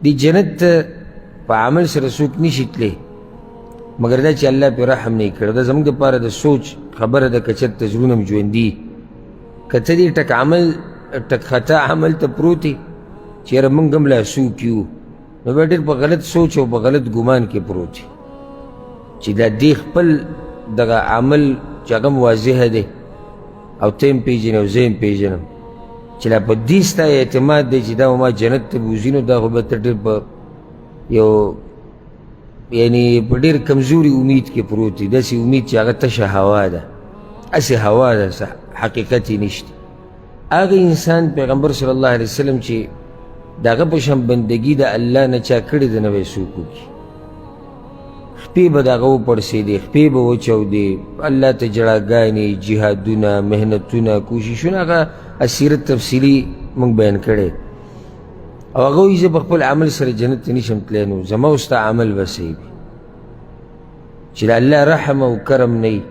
دې جنت ته په عمل سره څوک نشي تللی، مګر دا چې الله پرې رحم نه کړی. دا زموږ دپاره د سوچ خبره ده، که چېرته زړونه هم ژوندي، که ته دې ټک عمل ټک خطا عمل ته پروت یې چې یاره موږ هم لا څوک یو، نو بیا ډېر په غلط سوچ او په غلط ګمان کې پروت یې چې دا دې خپل دغه عمل چې هغه هم واضحه دی او ته هم پېژنې او زه هم پېژنم، چې لا په دې ستا اعتماد دی چې دا ما جنت ته بوځي، نو دا خو به ته ډېر په یو یعنی په ډېر کمزوري امید کې پروت دی، داسې امید چې هغه تشه هوا ده، هسې هوا ده، حقیقت یې نشته. هغه انسان پیغمبر صلی الله علیه وسلم چې د هغه په شان بندګي د الله نه چا کړې ده نه به یې څوک وکړي، خپې به د هغه وپړسېدې، خپې به وچاودې، الله ته ژړاګانې، جهادونه، محنتونه، کوششونه، هغه سیرت تفصیلي موږ بیان کړی. او هغه وایي زه په خپل عمل سره جنت ته نشم تللی، نو زما او ستا عمل به صحیح وي. چې د الله رحم او کرم نه وي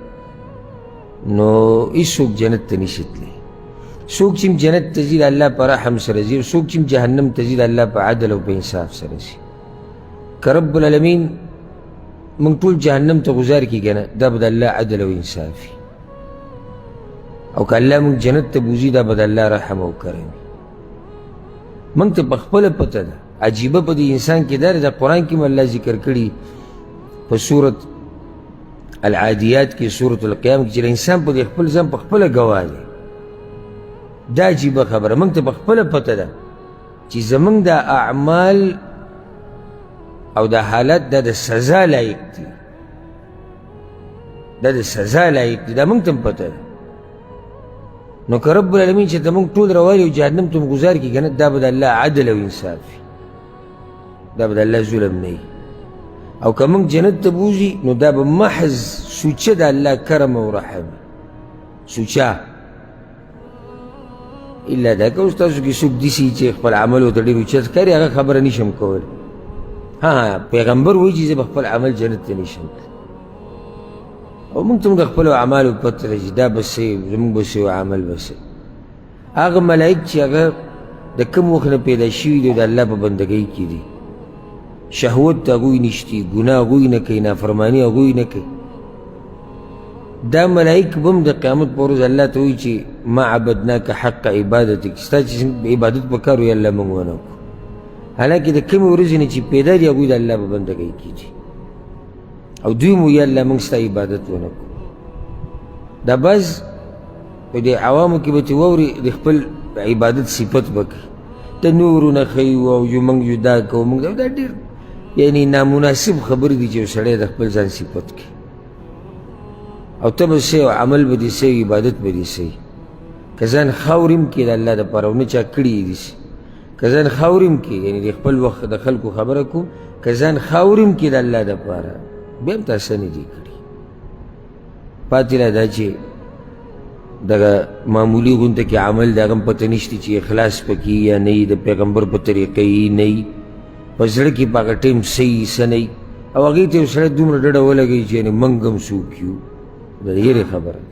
نو هېڅوک جنت ته نشي تللی. څوک چې جنت ته ځي د الله په رحم سره ځي، او څوک چې جهنم ته ځي د الله په عدل او په انصاف سره ځي. که رب العالمین موږ ټول جهنم ته غزار کړي که نه، دا به د الله عدل او انصاف وي، او که الله موږ جنت ته بوځي دا به د الله رحم او کرم وي. موږ ته په خپله پته ده. عجیبه په دې انسان کې دا ده، قرآن کې هم الله ذکر کړي په سورت العادیات کې، سورت القیام کې، چې انسان په دې خپل ځان په خپله ګواه دی. دا عجیبه خبره موږ ته په خپله پته ده چې زموږ دا اعمال او دا حالت دا د سزا لایق دي، دا د سزا لایق دي، دا موږ ته هم پته ده. نو که رب العالمین چې ته موږ ټول روالي او جهنم ته مو ګزار کړي که نه، دا به د الله عدل او انصاف وي، دا به د الله ظلم نه وي. او که موږ جنت ته بوځي نو دا به محض سوچه د الله کرم او رحم وي، سوچه. الا دا که اوس تاسو کې څوک داسې چې خپل عمل ورته ډېر اوچت ښکاري، هغه خبره نشم کولی. ها پیغمبر وایي چې زه به خپل عمل جنت ته نشم تللی، او موږ ته هم د خپلو اعمالو پته ده چې دا به څه زموږ به څه عمل به څه. هغه ملایک چې هغه د کوم وخت نه پیدا شوي دي د الله په بندګۍ کې دي، شهوت ته هغوی نشتي، ګناه هغوی نه کوي، نافرماني هغوی نه کوي، دا ملایک به هم د قیامت په ورځ الله ته وایي چې ما عبدناک حق عبادتک، ستا چې عبادت په کار وي الله موږ ونه کړو. حالانکه د کومې ورځې نه چې پیدا دي هغوی د الله په بندګۍ کې دي، او دوی مو یا الله موږ ستا عبادت ونه کړو. دا بعض په دې عوامو کې به چې واوري د خپل عبادت صفت به کوي، د نورو نه ښیو او یو موږ یو دا کوو موږ دا ډېر یعنی نامناسب خبرې دي چې یو سړی د خپل ځان صفت کوي. او ته به څه عمل به دې څه عبادت به دې څه، که ځان خاورې هم کړې د الله دپاره او نه چا کړي دي څه، که ځان خاورې هم کړې یعنې د خپل وخت د خلکو خبره کوم، که ځان خاورې هم کړې د الله دپاره بیا هم تا څه نه دي کړي. پاتې لا دا چې دغه معمولي غونډه کې عمل د هغه هم پته نشته چې اخلاص پکې یا نه د پیغمبر په طریقه یې نه وي، په زړه کې په هغه ټایم څه وي څه نه وي، او هغې ته یو سړی دومره ډډه ولګوي چې یعنې موږ هم څوک یو، دا د یرې خبره ده.